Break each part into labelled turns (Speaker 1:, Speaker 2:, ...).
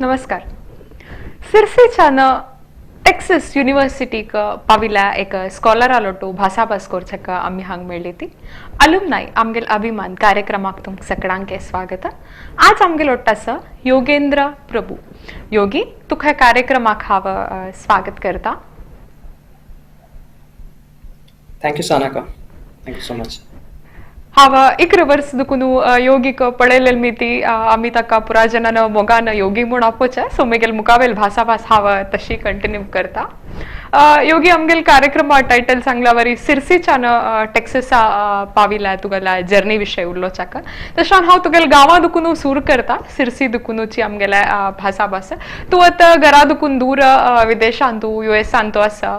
Speaker 1: नमस्कार. सिरसीच्यान टेक्सस युनिव्हर्सिटीक पाविल्या एक स्कॉलरालोटू भासाभास करचेक आमी हांग मेळ्ळी ती अलुमनाय आमगेल अभिमान कार्यक्रमाक तुमकां सगळ्यांक स्वागत. आज आमगेल ओट्ट आसा योगेंद्र प्रभू. योगी, तुका कार्यक्रमाक हांव स्वागत करता.
Speaker 2: Thank you Sanaka, thank you so much.
Speaker 1: हांव 11 वर्स दुखून योगीक पळयलेल मी ती आमी ताका पुरा जनान मोगान योगी म्हूण आपोवचें. सो मेगेल मुखावेल भासाभास हांव तशी कंटिन्यू करता. योगी, आमगेल कार्यक्रमा टायटल सांगल्या वरी सिरसीच्यान टेक्ससा पाविला तुगेल्या जर्नी विशय उलोवच्याक, तशें हांव तुगेल गांवा दुखून सूर करता. सिरसी दुखुनूची आमगेल्या भासाभास. तूं आतां घरा दुखून दूर विदेशांत तूं युएसान तूं आसा.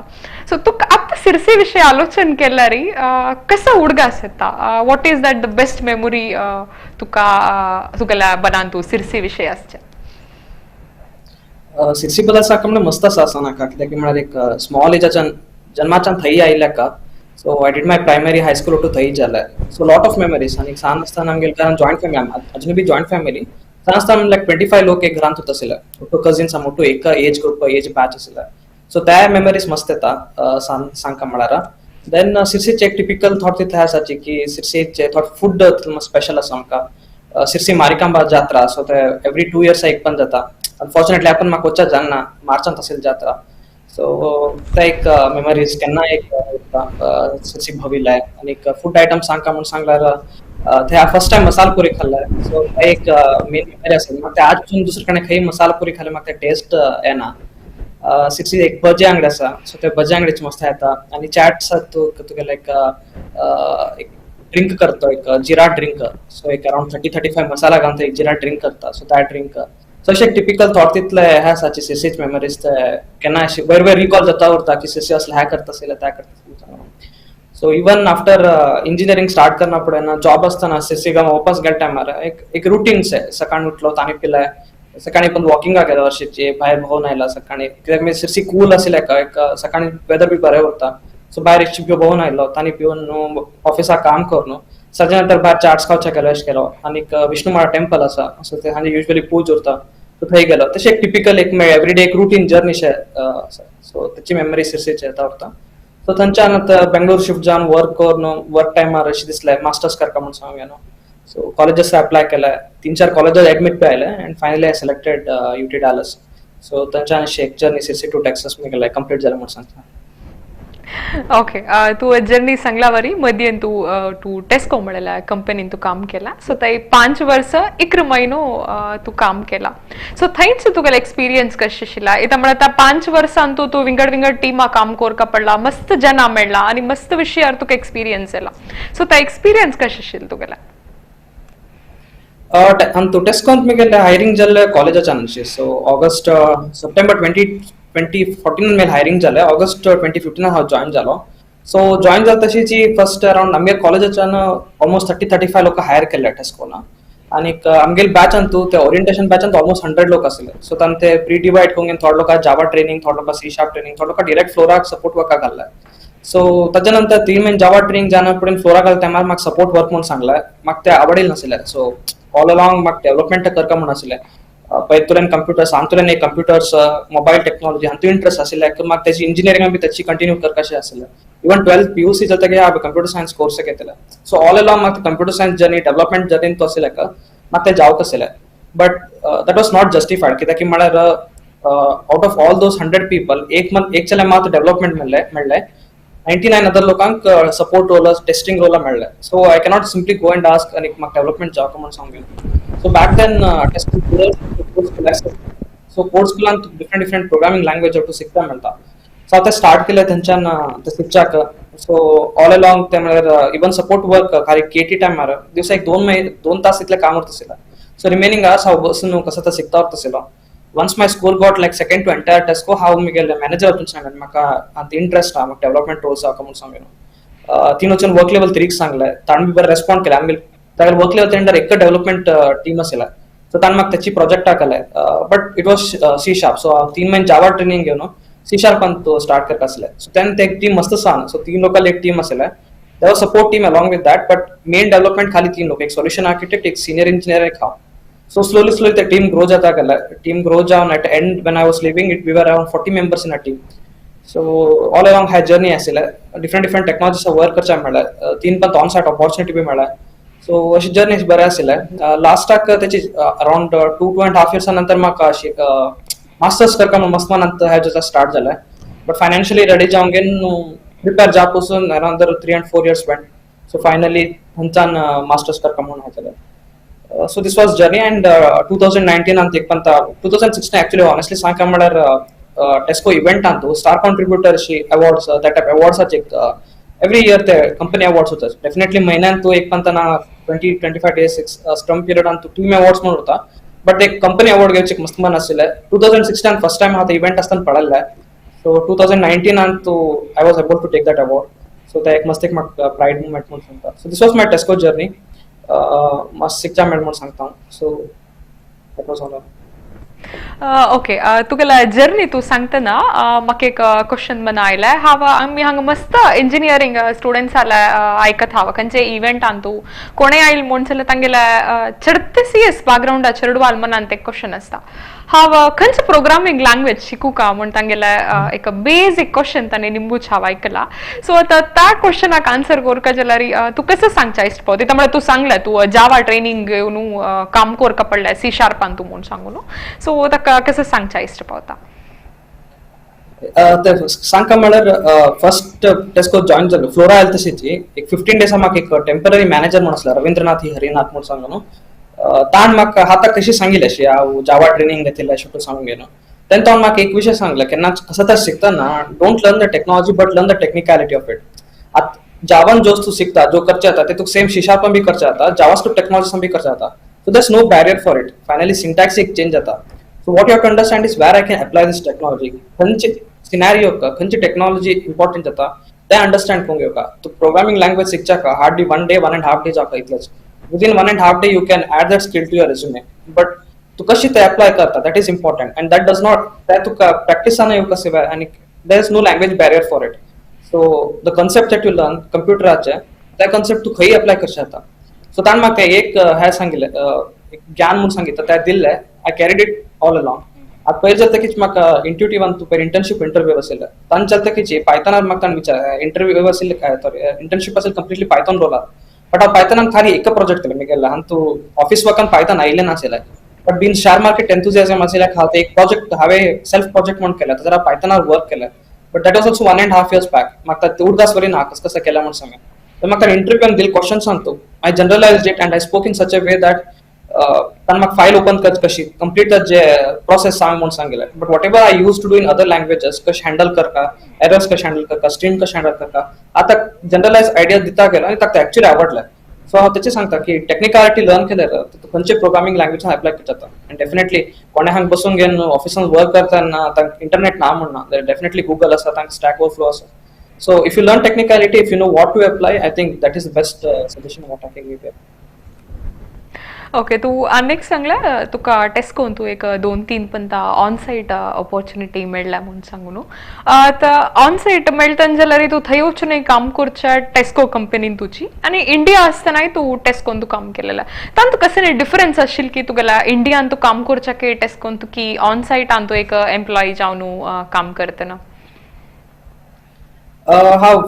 Speaker 1: सो तुका आतां सिरसी विशय आलोचन केल्यार कसो उडगास येता? What is that the best memory तुका तुगेल्या बनान तूं सिरसी विशय आसचें?
Speaker 2: सिरसी बद्दल सांगता म्हणल्यार मस्त आसा नाका, कित्याक म्हळ्यार एक स्मॉल एजाच्यान जन्माच्यान थंय आयिल्ल्या का. So I did my primary, high school to थंय जालें. So lot of memories. आनी सान आसतना आमगेले घरान जॉयंट फॅमिली, अजून बी जॉयंट फॅमिली. सान आसतना लायक 25 लोक एक घरांत होत आशिल्ले. टू कजिन्स आम टू एक एज ग्रुप, एज बॅच आशिल्ले. सो त्या मेमरीज मस्त येता सांगका म्हळ्यार. देन सिरसीचे एक टिपिकल थॉट तितले आसाची की सिरसीचे थोडे फूड स्पेशल आसा आमकां. सिरसी मारिकांबा जात्रा, सो ते एवरी 2 इयर्स एक पण जाता. अनफॉर्च्युनेटली आपण म्हाका वचत जालना, मार्चांत असेल जात्रा. सो ते एक मेमरीज केन्ना एक सिरसी भविल्ले. आनी फूड आयटम सांगका म्हूण सांगल्यार ते फर्स्ट टायम मसाल पुरी खाल्ले. सो ते एक मेन मेमरी आसा. म्हाका ते आज पसून दुसरे कडेन खंय मसाला पुरी खाल्ले म्हाका ते टेस्ट येना. सिरसी एक भजे अंगडी आसा, सो ते भजे अंगडीची मस्त येता. आनी चॅट्स तूं तुगेले एक एक ड्रिंक करतो, एक जिरा ड्रिंक. सो एक अरावंड 30-35 मसाला घालून एक जिरा ड्रिंक करता. So that drink. सो अशें टिपिकल थॉट तितले हे आसा सिरसीच मेमरीज. ते केन्ना अशें वयर वयर रिकॉल जाता उरता की सिरसी असले हें करता आशिल्लें, तें करता आशिल्लें. So even after engineering start करना फुडें ना जॉब आसतना सिरसी गांव वापस गेले टायमार एक एक रुटीन सकाळी उठलो, ताणी पिले, सकाळी पण वॉकिंगाक गेलो वर्षाची भायर भोंवन आयला सकाळी, कित्याक सिरसी कूल आशिल्लें एक सकाळी वेदर बी बरें उरता. सो भायर एक भोंवन आयलो, ताणी पिवन ऑफिसाक काम करून सजे नंतर भायर चाट्स खावचे गेलो, अशें केलो. आनीक विष्णुमाळा टेम्पल आसा, सो ते हांजे युजली पूज उरता, सो थंय गेलो. तशें एक टिपिकल एक एवरीडे एक रुटीन जर्नी शे आसा. सो तेची मेमरी सिरसीचे येता उरता. सो थंयच्यान आतां बेंगलोर शिफ्ट जावन वर्क करून वर्क टायमार अशें दिसलें मास्टर्स करता म्हूण सांग न्हू. सो कॉलेजीस अप्लाय केले, 3-4 कॉलेजीस एडमीट बी आयले and finally I selected UT Dallas. So थंयच्यान अशी एक जर्नी सिरसी टू टेक्सस गेले कंप्लीट जालें म्हूण सांगता.
Speaker 1: ओके, तूं जर्नी सांगला वरी मदीं तूं तूं टेस्को म्हणलेल्या कंपनीन तूं काम केला. सो थंय 5 वर्स 11 म्हयनो तूं काम केला. सो थंयच तुगेलो एक्सपिरियन्स कशें आशिल्ला? इतां म्हळ्यार आतां 5 वर्सान तूं तूं विंगड विंगड टिमा काम करका पडला, मस्त जना मेळ्ळा आनी मस्त विशयार तुका एक्सपिरियन्स येला. सो तो एक्सपिरियन्स कशें आशिल्लो तुगेलो?
Speaker 2: अंतु टेस्कोंत मुगेले हायरींग जाल्ले कॉलेजाच्यान. सो ऑगस्ट सप्टेंबर 2014 मेल हायरींग जालें, ऑगस्ट 2015 हांव जॉयन जालो. सो जॉयन जाल तशीची फर्स्ट अरावंड आमगे कॉलेजाच्यान ऑलमोस्ट 30-35 लोक हायर केल्ले टेस्कोन. आनीक आमगेले बॅचान तूं ते ओरिएंटेशन बॅचान ऑलमोस्ट 100 लोक आसले. सो तांचे ते प्री डिवायड करून थोडे लोक जावा ट्रेनिंग, थोडे लोक सी शार्प ट्रेनिंग, थोडे लोक डिरेक्ट फ्लोराक सपोर्ट वर्काक घाल्ले. सो ताच्या नंतर 3 म्हयने जावा ट्रेनिंग जाना फुडें फ्लोराक घाल टायमार म्हाका सपोर्ट वर्क म्हूण सांगलें, म्हाका तें आवडिल्लें नाशिल्लें. सो ऑल अलॉंग म्हाका डेव्हलपमेंट करका म्हूण आशिल्लें. पयतुल्यान कंप्युटर्स, हातूंतल्यान एक कंप्युटर्स, मोबायल टेक्नॉलॉजी हातूंत इंट्रस्ट आशिल्लें. म्हाका तेजी इंजिनियरिंग बी तेची कंटिन्यू करपाचें आशिल्लें. इवन 12th PUC जातकीर हांवें कंप्युटर सायन्स कोर्स घेतले. सो ऑल अलॉंग म्हाका computer science journey, development journey तो आशिल्लें म्हाका तें जावंक आशिल्लें. But that was not justified, कित्याक म्हळ्यार out of all those 100 people एक मंथ एक चेडे मात्र डेव्हलपमेंट मेळ्ळें मेळ्ळें 99 अदर लोकांक सपोर्ट रोल, टेस्टिंग रोल मेळ्ळें. So I cannot simply go and ask आनी म्हाका डेव्हलपमेंट जावं म्हूण सांगून. So back then test so code स्कुलान डिफरंट डिफरंट प्रोग्रामिंग लँग्वेज तूं शिकता मेळटा. सो आतां स्टार्ट केलें थंयच्यान ते शिकच्याक. सो ऑल अलॉंग ते म्हळ्यार इवन सपोर्ट वर्क खाली केटी टायमार दिवसा एक 2 तास इतलें काम उरता आशिल्लें. सो रिमेनिंग आवर्स हांव बसून कसो तो शिकता उरता आशिल्लो. Once my score got like second to entire Tesco, हांव मुगेले मॅनेजर वचून सांगलें म्हाका आतां इंट्रस्ट आहा, म्हाका डेव्हलपमेंट रोल्स आहा म्हूण सांगलें. तीन वचून वर्क लेवल 3 सांगलें, ताणें बी बरें रेस्पॉन्ड केलें. आमगे तागेले वर्क लेवल अंडर एक डेव्हलपमेंट टीम आशिल्लें. सो ताणें म्हाका तेची प्रोजेक्टा केले, but it was C sharp. So हांव 3 म्हयने जावा ट्रेनिंग घेवन सी शार्पान स्टार्ट करपा आसलें. सो तेन्ना ते एक टीम मस्त सान. सो 3 लोकांली एक टीम आशिल्लें. There was support team along with that, but main development खाली 3 लोक, एक सोल्युशन आर्किटेक्ट, एक सिनियर इंजिनियर, एक हांव. सो स्लोली स्लोली ते टीम ग्रो जाता गेले. टीम ग्रो जावन at end when I was leaving it, we were around 40 members in a team. So all along hey journey आशिल्ले. डिफरंट डिफरंट टेक्नॉलॉजीस वर्क करचे मेळ्ळे, तीन पण ऑन सायट ऑपॉर्च्युनिटी बी मेळ्ळे. सो अशी जर्नी बरें आशिल्लें. लास्टाक तेची अराउंड 2.5 इयर्सा नंतर म्हाका अशी मास्टर्स करता म्हणून मस्त मनांत हें जाता स्टार्ट जालें, बट फायनान्शियली रेडी जावंक प्रिपेर जावं पसून around 3 and 4 years went. So finally थंयच्यान मास्टर्स करता म्हणून हें जालें. So this was journey and 2019 एक पण 2016 एक्चुअली ऑनेस्टली सांगता म्हळ्यार टेस्को इव्हेंटांत स्टार कॉन्ट्रिब्युटर अशी अवॉर्ड्स, त्या टायप अवॉर्ड्साचे एक एवरी इयर ते कंपनी अवॉर्ड्स होतात. डेफिनेटली म्हयन्यान तूं एक पण 20-25 days scrum पिरियडान तूं टीम अवॉर्ड्स म्हणून उरता, बट एक कंपनी अवॉर्ड घेवचे मस्त मन आशिल्लें. 2016 फर्स्ट टायम हांव इव्हेंट आसतना पळयल्लें. सो 2019 तूं I was able to take that award. So ते एक मस्त एक म्हाका प्रायड मुमेंट म्हणून सांगता. So this was my Tesco journey. मस्त शिकच्या मेळ म्हणून सांगता. So that was all.
Speaker 1: Okay, तुगेला जर्नी तूं सांगतना म्हाका एक क्वेश्चन मन आयलें. हांव आमी हांगा मस्त इंजिनियरींग स्टुडंट्स जाल्यार आयकत हांव, खंयचे इव्हेंटान तूं कोणें आयल म्हूण जाल्यार तांगेले चडते सीएस बॅकग्रावंडा चेडवाल मनांत एक क्वेश्चन आसता, हांव खंयचे प्रोग्रामींग लँग्वेज शिकू का म्हूण. तांगेले एक बेजीक क्वेश्चन ताणें निंबूच हांव आयकला. सो आतां त्या क्वेश्चनाक आन्सर करका जाल्यार तूं कसं सांगच्या इश्ट पावता? म्हळ्यार तूं सांगलें, तूं जावा ट्रेनींग घेवन काम करका पडलें सी शार्पान तूं म्हूण सांगू न्हू. सो ताका कसं सांगच्या इश्ट पावता?
Speaker 2: ते सांगका म्हळ्यार फर्स्ट टेस्को जॉईन जालो फ्लोरा हेल्थ तशीची एक 15 डेसा म्हाका एक टेंपररी मॅनेजर म्हणून आसलो, रवींद्रनाथ हरिनाथ म्हणून सांगू न्हू. ताण म्हाका हाता कशी सांगिल्लें अशी हांव जावा ट्रेनींग घेतिल्लें अशें तूं सांगून घेवन. तेन्ना तो म्हाका एक विशय सांगले, केन्ना कसो तर शिकतना don't learn the technology but learn the technicality of it. आतां जावान जो तूं शिकता, जो करचें जाता, ते तुका सेम सी शार्पान बी करचें जाता, जावा टेक्नॉलॉजी बी करचें जाता. So there's no barrier for it. Finally syntax एक चेंज जाता. So what you have to understand is where I can apply this technology. खंयचे सिनारियो खंयची टेक्नॉलॉजी इम्पॉर्टंट जाता ते अंडरस्टँड करूंक घेवका. तूं प्रोग्रामिंग लँग्वेज शिकच्याका hardly one day, one and half day जाता इतलेच. Within one and half day you can add that skill to your resume, but तू कशी ते अप्लाय करता, that is important and that does not ते तुका प्रॅक्टिसान येवका शिवाय आनी there is no language barrier for it. So the concept that you learn कंप्युटराचे, त्या concept तूं खंय अप्लाय करचें जाता. सो ताणें म्हाका एक हें सांगिल्लें, एक ज्ञान म्हणून सांगितलं, तें दिल्लें. I carried it all along. आतां पयर जातकीच म्हाका इंट्युटिवान तूं पयर इंटर्नशीप इंटरव्यू आशिल्लें, तांचे जातकीच पायथनार म्हाका ताणें विचार इंटरव्यू आशिल्ले, सॉरी, इंटर्नशीप आशिल्ली कंप्लिटली पायथॉन रोलार, बट हांव पायथनान खाली एक प्रोजेक्ट केलें मुगेलें. हांव तूं ऑफिस वर्कान पायथन आयिल्लें नाशिल्लें, but been share market enthusiasm आशिल्ल्या हांव एक प्रोजेक्ट हांवें सेल्फ प्रोजेक्ट म्हणून केलें, ताजेर हांव पायथनार वर्क केलें, but that was also 1.5 years back. म्हाका ते उडगास वरी ना कसं कसं केलें म्हणून सांग. तर म्हाका इंटरव्यून दिल क्वेश्चन सांगतो, I generalize it and I spoke in such a way that ताणें म्हाका फायल ओपन कर कशी कंप्लीट जे प्रोसेस सांग म्हणून सांगिल्लें. But whatever I used to do in other languages, कशें हँडल करता, एरर्स कशें हँडल करता, स्ट्रीम कशें हँडल करता, आतां जनरलायज आयडिया दिता गेलो आनी ताका एक्चुअली आवडलें. सो हांव तेचें सांगता की टेक्निकलिटी लर्न केल्यार खंयचे प्रोग्रामींग लँग्वेज अप्लाय करता जाता. आनी डेफिनेटली कोणें हांगा बसून घेवन ऑफिसान वर्क करतना तांकां इंटरनेट ना म्हणना, डेफिनेटली गुगल आसा, तांकां स्टॅक ओवरफ्लो आसा. So if you learn technicality, if you know what to apply, I think that is the best suggestion what I can give.
Speaker 1: Okay, तूं आनीक सांगलें, तुका टेस्कोन तूं एक दोन तीन पंता ऑन सायट ऑपॉर्च्युनिटी मेळ्ळ्या म्हूण सांगू न्हू. आतां ऑन सायट मेळटना जाल्यार तूं थंय वचून काम करच्या टेस्को कंपनीन तुजी आनी इंडिया आसतनाय तूं टेस्कोन तूं काम केलेलें, तातूंत कसलें डिफरन्स आशिल्लें की तुगेल्या इंडियान तूं काम करच्या की टेस्कोन तूं की ऑन सायटान तूं एक एम्प्लॉई जावन काम करतना?
Speaker 2: हांव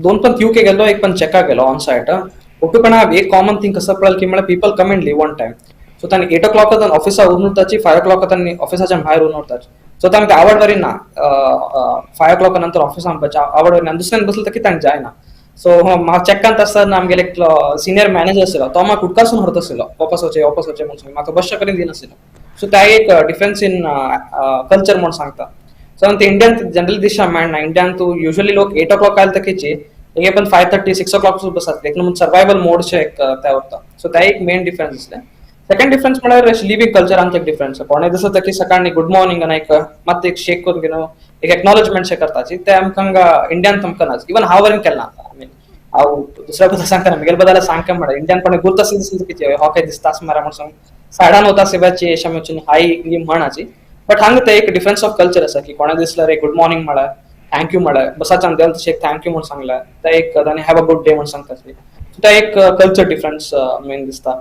Speaker 2: दोन पण युके गेलो, एक पण चेका गेलो ऑन सायट. ओके, पण हांव एक कॉमन थिंग कसं पळयलें की म्हळ्यार people come and leave on time. So तांणी 8 ओ क्लॉक ऑफिसा उरून उरताची, 5 ओ क्लॉक तांणी ऑफिसाच्या भायर उरून उरताची. सो तांकां आवड बरी ना, 5 ओ क्लॉक नंतर ऑफिसान वचपाची आवड बरी ना. दुसऱ्यान बसलो की तांकां जायना. सो म्हाका चेकांत आसतना आमगेले एकलो सिनियर मॅनेजर आशिल्लो, तो म्हाका उदकासून व्हरत आशिल्लो, वापस वचें, वापस वचें म्हणून, म्हाका बसच्या कडेन दिनाशिल्लो. सो त्या एक डिफरन्स इन कल्चर म्हणून सांगता. सो ते इंडियन जनरली दिशा मेळना. इंडियान तूं युजली लोक 8 ओ क्लॉक आयले तकीची एक पण 5:30, 6 ओ क्लॉक बसतात. एक सर्वायवल मोडचे एक त्या उरता. सो त्या एक मेन डिफरन्स दिसलें. सेकंड डिफरन्स म्हळ्यार लिव्हिंग कल्चरांत एक डिफरन्स. कोणें दिसता की सकाळी गुड मॉर्निंग आनी एक मात एक शेक करून घेवन एक एक्नॉलेजमेंट शे करताची, ते आमकां हांगा इंडियान तुमकां नाच. इवन हांव वरीन केलें ना. I mean, हांव दुसऱ्या बद्दल सांगता ना, म्हगेले बद्दल सांगता. म्हळ्यार इंडियान कोणें गुर्त आसली दिसली की हो काय दिसता मरे म्हणून सांग सायडान वता शिवाची अशें वचून हाय ही म्हणाची. बट हांगा ते एक डिफरन्स ऑफ कल्चर आसा की कोणें दिसल्यार रे गुड मॉर्निंग म्हळ्यार, thank you म्हळ्यार, बसाच्यान देंवता तशें एक thank you म्हणून सांगलें, ते एक आनी have a good day म्हणून सांगता. सो ते एक कल्चर डिफरन्स मेन दिसता.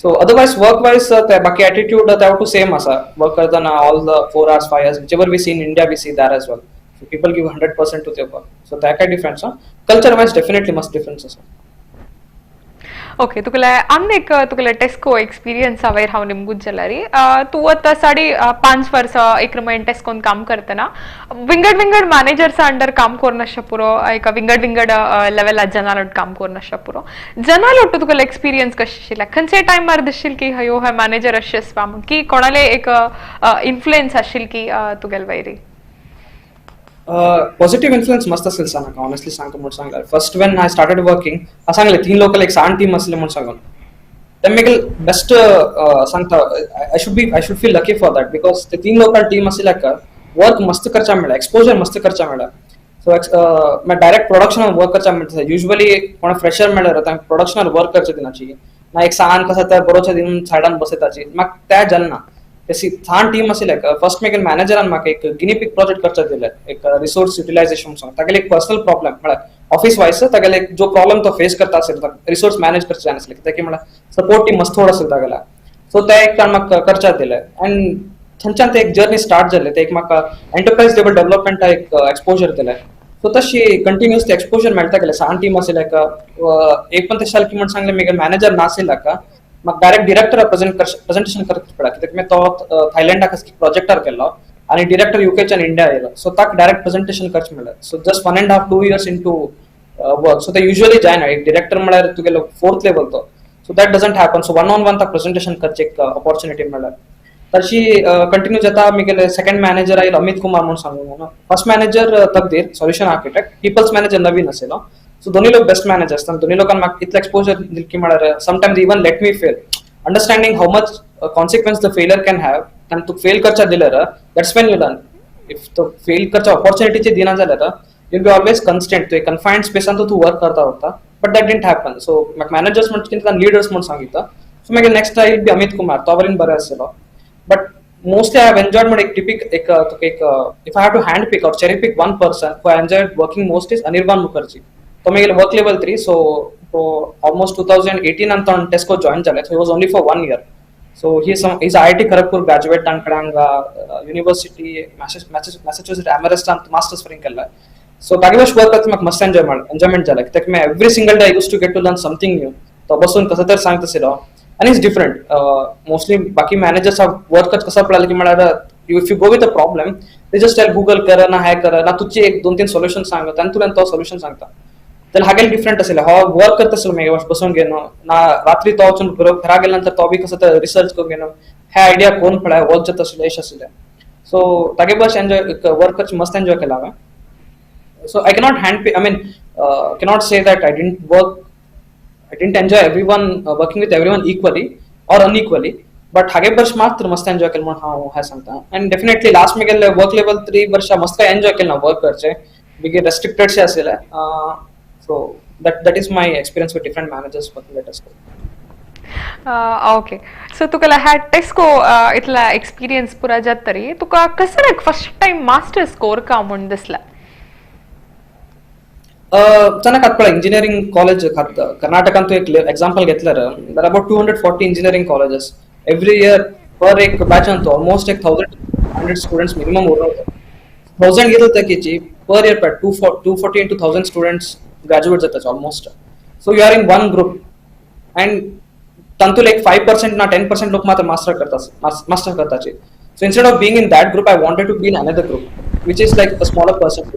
Speaker 2: सो अदरवायज वर्क वायज ते बाकी एटिट्यूड ते टू सेम आसा. वर्क करतना all the 4 hours, 5 hours, whichever we see in India, we see there as well. So people give 100% to their work, so त्या काय difference. Culture wise definitely मस्त difference आसा.
Speaker 1: Okay, तुगेले आनी एक तुगेले टेस्को एक्सपिरियन्सा वयर हांव निमगूत जाल्यार, तूं आतां 5.5 वर्सां एक म्हयन टेस्कोन काम करतना विंगड विंगड मॅनेजर्सा अंडर काम करून आसच्या पुरो, एक विंगड विंगड लेवला जनालोट काम करून आसच्या पुरो, जनालोट तुगेलो एक्सपिरियन्स कशें आशिल्लें? खंयचे टायमार दिसशील की हयो हे मॅनेजर अशें आसपा म्हूण की कोणाले एक इन्फ्लुएन्स आशिल्ल की तुगेले वयरी?
Speaker 2: पॉझिटिव्ह इन्फ्लुएन्स मस्त असेल सांगा. ऑनेस्टली सांगतो म्हणून सांगला, first when I started working, सांगले तीन लोकल एक सान टीम असले म्हणून सांगून ते मेगेल बेस्ट सांगता, I should feel lucky for that, because ते तीन लोकल टीम आशिल्ल्या का वर्क मस्त करचा मेळ्ळा, एक्सपोजर मस्त करचा मेळ्ळा. सो डायरेक्ट प्रोडक्शन वर्क करचा मेळटा. युजली कोण फ्रेशर मेळ्ळ्यार तांकां प्रोडक्शनार वर्क करचे दिनाची ना, एक सान कसा तर बरोचो दिन सायडान बसयताची. म्हाका त्या जालना. तशी सान टीम आशिल्ले. फर्स्ट मेगेल मॅनेजरान म्हाका एक गिनी पिग प्रोजेक्ट करचे दिले, एक रिसोर्स युटिलायझेशन. सांग तागेले एक पर्सनल प्रॉब्लेम, म्हळ्यार ऑफिस वायज तागेले एक जो प्रॉब्लेम तो फेस करता असेल, रिसोर्स मॅनेज करचे जायनासले, कित्याक म्हळ्यार सपोर्ट टीम मस्त थोड असेल तागेला. सो ते एक ताण म्हाका करच्याक दिले आनी थंयच्यान ते एक जर्नी स्टार्ट जाले. ते एक म्हाका एंटरप्रायज लेवल डेव्हलपमेंटा एक एक्सपोजर दिले. सो तशी कंटिन्युअसली एक्सपोजर मेळटा गेले. सान टीम आशिल्ले का एक पण तशें की म्हण सांगले, मेगेल मॅनेजर नाशिल्ला का म्हाका डायरेक्ट डिरेक्टर प्रेझेंटेशन करत पडला, कित्याक मी तो थायलंडाक प्रोजेक्टार केल्लो आनी डिरेक्टर युकेच्यान इंडिया येयलो. सो ताका डायरेक्ट प्रेझेंटेशन करचें मेळ्ळें. So just 1.5-2 years into work. So ते युजली जायना. एक डिरेक्टर म्हळ्यार तुगेलो फोर्थ लेवल तो, so that doesn't happen. So one on one ताका प्रेझेंटेशन करचें एक ऑपॉर्च्युनिटी मेळ्ळें. तशी कंटिन्यू जाता. मेगेले सेकंड मॅनेजर आयलो अमित कुमार म्हणून सांगू. फर्स्ट मॅनेजर तकदीर, सोल्युशन आर्किटेक्ट, पीपल्स मॅनेजर नवीन आशिल्लो. सो दोन्ही लोक बेस्ट मॅनेजर्स. दोन्ही लोकांना म्हाका इतलें एक्सपोजर दिलें की म्हळ्यार sometimes even let me fail, understanding how much consequence the failure can have. आनी तुका फेल करच्या दिल्यार that's when you learn. If तो फेल करच्या ऑपॉर्च्युनिटीचे दिना जाल्यार you'll be always constant. तूं कन्फायन्ड स्पेसान तूं वर्क करता उरता, but that didn't happen. So म्हाका मॅनेजर्स म्हण कितें लिडर्स म्हूण सांगितलं. सो मागीर नेक्स्ट आयल बी अमित कुमार, तो बरें बरें आशिल्लो. But mostly I have enjoyed म्हण एक टिपीक एक तुका एक, if I have to hand pick or cherry pick one person who I enjoyed working most is Anirban Mukherjee. तो मागीर वर्क लेवल थ्री. सो तो ऑलमोस्ट 2018 तो टेस्को जॉईन जाले. So was only for one year. So he is IIT Kharagpur graduate. ताण कडेन हांगा university मॅसेच्युसेट Amherst masters पर्यंत केल्ले. सो तागे बस वर्क म्हाका मस्त एन्जॉयमेंट जालें, कित्याक मी every single day I used to get to learn something new. तो बसून कसं तर सांगत आशिल्लो आनी it's different. Mostly बाकी मॅनेजर्स वर्कच कसं पडलं की म्हळ्यार if you go with a problem, they just tell Google कर ना, हे कर ना, तुझे एक दोन तीन सोल्युशन सांगत आनी तुला तो सोल्युशन सांगता. तर हागेल डिफरंट असेल. हो वर्क करत असेल, मागीर बसून घेणं ना, रात्री तो वचून घरा गेल्यानंतर तो बी कसं तर रिसर्च करून घेणं, हे आयडिया कोण पळय वर्क जाता आशिल्लें, अशें आशिल्लें. सो तागे बस एन्जॉय वर्क करचे मस्त एन्जॉय केला हांवें. So I cannot hand I mean cannot say that I didn't work, I didn't enjoy everyone, working with everyone equally or unequally, but हागे वर्ष मात्र मस्त एन्जॉय केलं म्हणून हांव हें सांगता. आनी डेफिनेटली लास्ट मेगेले वर्क लेवल थ्री वर्षा मस्त एन्जॉय केलें ना वर्क करचें, बिगे रेस्ट्रिक्टेड आशिल्लें. So that is my experience with different managers working at Tesco.
Speaker 1: Okay, so तुका ह्या टेस्को इतला एक्सपिरियन्स पुरा जात तरी तुका कसं फर्स्ट टाइम मास्टर्स कोरका म्हूण दिसला?
Speaker 2: ಚೆನ್ನಾಗಿ ಪಳ ಇಂಜಿನಿಯರಿಂಗ್ ಕಾಲೇಜ್ ಕರ್ನಾಟಕ ಅಂತೂ एक ಎಕ್ಸಾಂಪಲ್ घेतल्यार there about 240 engineering colleges every year. Per एक बॅच अंतू ऑलमोस्ट एक 1,100 स्टुडंट्स मिनिमम उरलो. थावजंड घेतलं त्याची per year pa 240 into 1,000 students graduate जातात almost. So you are in one group and तांतून एक 5% ना 10% लोक मात्र मास्टर करतात, master करताचे. So instead of being in that group, I wanted to be in another group which is like a smaller percent.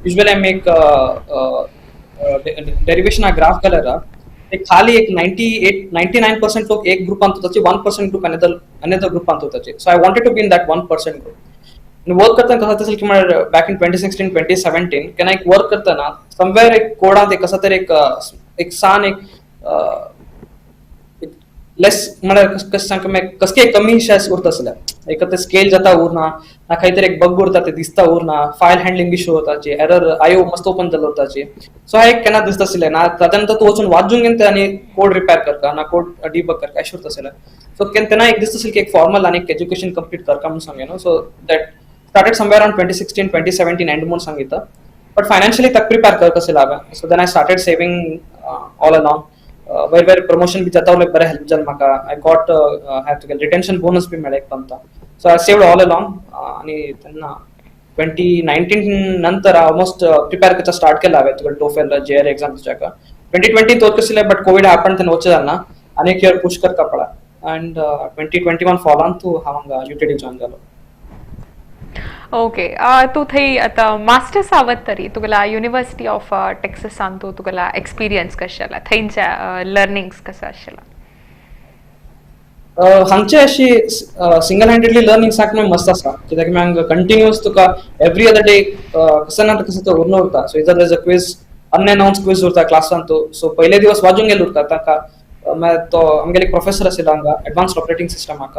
Speaker 2: Usually I make derivation graph घाल्यार एक खाली एक 98-99% लोक एक ग्रुपांत होताचे, 1% ग्रुप अनदर ग्रुपांत होताचे. So I wanted to be in that 1% group. Work करताना कसं असेल की म्हळ्यार back in 2016-2017 केन्ना एक वर्क करतना समवेर एक कोडांत एक कसो तरी एक एक सान एक लेस म्हळ्यार कशें सांगता, कसली एक कमी शें उरता आसलें. एक ते स्केल जाता उरना ना, खंय तरी एक बग उरता, ते दिसता उरना, फायल हँडलिंग इशू वताची, एरर आयो मस्त ओपन जालो वताची. सो हा एक केन्ना दिसता आशिल्लें ना. ताच्या नंतर तूं वचून वाचून घेवन ते आनी कोड रिपेर करता ना, कोड डिबग करता, अशें उरता आशिल्लें. सो तेन्ना एक दिसता आशिल्लें की एक फॉर्मल आनी एक एज्युकेशन कंप्लीट करता म्हणून सांगे न्हू. So that started somewhere around 2016-2017 end म्हणून सांगितलं. बट फायनान्शियली ताका प्रिपेर करत आशिल्लें हांवें. So then I started saving all along. वयर वयर प्रमोशन बी जाता उरलें, बरें हेल्प जालें म्हाका. I got have तुगेलें रिटेन्शन बोनस बी मेळ्ळें एक पंता. So I saved all along. आनी तेन्ना 2019 नंतर ऑलमोस्ट प्रिपेर करचा स्टार्ट केला हांवें तुगेलें टोफेल जेआरई एक्झाम तुज्याक. 2020 वचूं आशिल्लें, बट कोवीड हॅपन, तेन्ना वचचें जालें ना आनी एक इयर पुश करता पडला अँड 2021 फॉलान तूं हांव हांगा यूटीडी जॉयन जालो.
Speaker 1: ओके, तूं थंय आतां मास्टर्स आवत तरी तुगेला युनिवर्सिटी ऑफ टेक्ससान तूं तुगेला एक्सपिरियन्स कशें जाला, थंयच्या लर्निंग्स कसं आशिल्लें?
Speaker 2: हांगचे अशी सिंगल हँडेडली लर्निंग सारकें मस्त आसा, कित्याक हांगा कंटिन्युअस तुका एवरी अदर डे कसं ना कसं तर उरलो उरता. So either is a quiz, unannounced quiz उरता क्लासान तो. सो पयले दिवस वाजून गेले उरता ताका. मागीर तो आमगेले एक प्रोफेसर आशिल्लो हांगा एडवान्स्ड ऑपरेटिंग सिस्टमाक.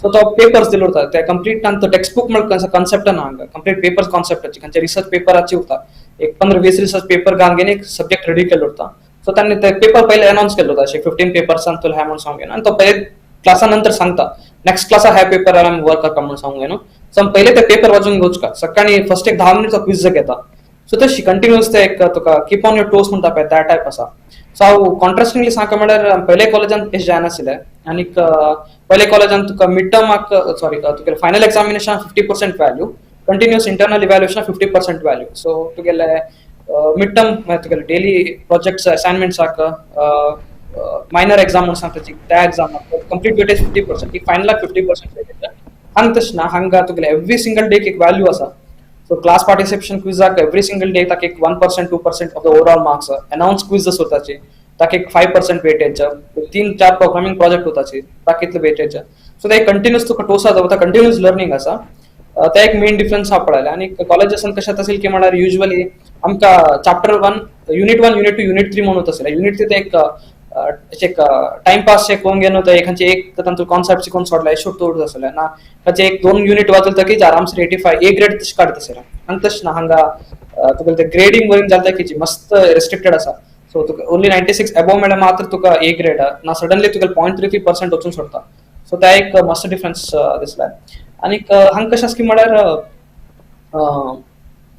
Speaker 2: सो तो पेपर्स दिलो उरता ते कंप्लीट. तो टेक्स्ट बुक म्हळ्यार कॉन्सेप्ट ना हांगा, कंप्लीट पेपर्स कॉन्सेप्टाची. खंयचे रिसर्च पेपराची उरता, एक 15-20 रिसर्च पेपर घालून एक सब्जेक्ट रेडी केलो उरता. सो तांणी ते पेपर पयले अनाउन्स केलो उरता, अशे 15 पेपर्सान तुला ह्या म्हणून सांगून, आनी तो पयले क्लासा नंतर सांगता, नेक्स्ट क्लासा ह्या पेपर आमी वर्क करता म्हणून सांगून. न्हू, सो आमी पयले ते पेपर वाचून घेवच. सकाळी फर्स्ट एक 10 मिनिटचो क्विज घेता. सो तशी कंटिन्युअस ते एक तुका कीप ऑन your toes म्हणटा पळय, त्या टायप आसा. सो हांव कॉन्ट्रास्टिंगली सांगता म्हळ्यार पयले कॉलेजान तशें जायनाशिल्लें. आनीक पयले कॉलेजान तुका मिड टर्माक, सॉरी, तुगेले final examination 50% value, continuous internal evaluation 50% value. So तुगेले मिड टर्म, तुगेले डेली प्रोजेक्ट्स, असायनमेंट्साक, मायनर एक्झाम म्हणून सांगता त्या एक्झामाक कंप्लीट वेटेज 50%, एक फायनलाक 50% वेटेज. हांगा तशें ना. हांगा तुगेले एवरी सिंगल डेक एक व्हॅल्यू आसा. सो क्लास पार्टिसिपेशन क्विजाक एवरी सिंगल डे ताका एक 1%, 2% of the overall marks. Announce quizzes उरताची, ताका एक 5% वेटेज. तीन चार प्रोग्रामिंग प्रोजेक्ट उरताची, ताका इतले वेटेज. सो ते कंटिन्युअस तुका टोसा दवरता, कंटिन्युअस लर्निंग आसा. ते एक मेन डिफरन्स हा पळयला. आनी कॉलेजासान कशें आसता की म्हळ्यार युजवली आमकां chapter one, unit one, unit two, unit three म्हणून आसले. युनिट थ्री ते एक अशें एक टायमपास करून घेवन ते एखादे एक तांचो कॉन्सेप्ट शिकोवन सोडला, अशें उरता आसलें ना. ताचे एक दोन युनिट वाचले की आरामसर 85 ए ग्रेड तशें काडत आसले. हांगा तशें ना. हांगा तुका ते ग्रेडींग वरीन जाता की मस्त रेस्ट्रिक्टेड आसा. सो तुका ओनली 96 एबोव मेळ्ळें मात्र तुका ए ग्रेड ना, सडनली तुका 0.33% वचून सोडता. सो त्या एक मस्त डिफरन्स दिसला. आनीक हांगा कशें आसा की म्हळ्यार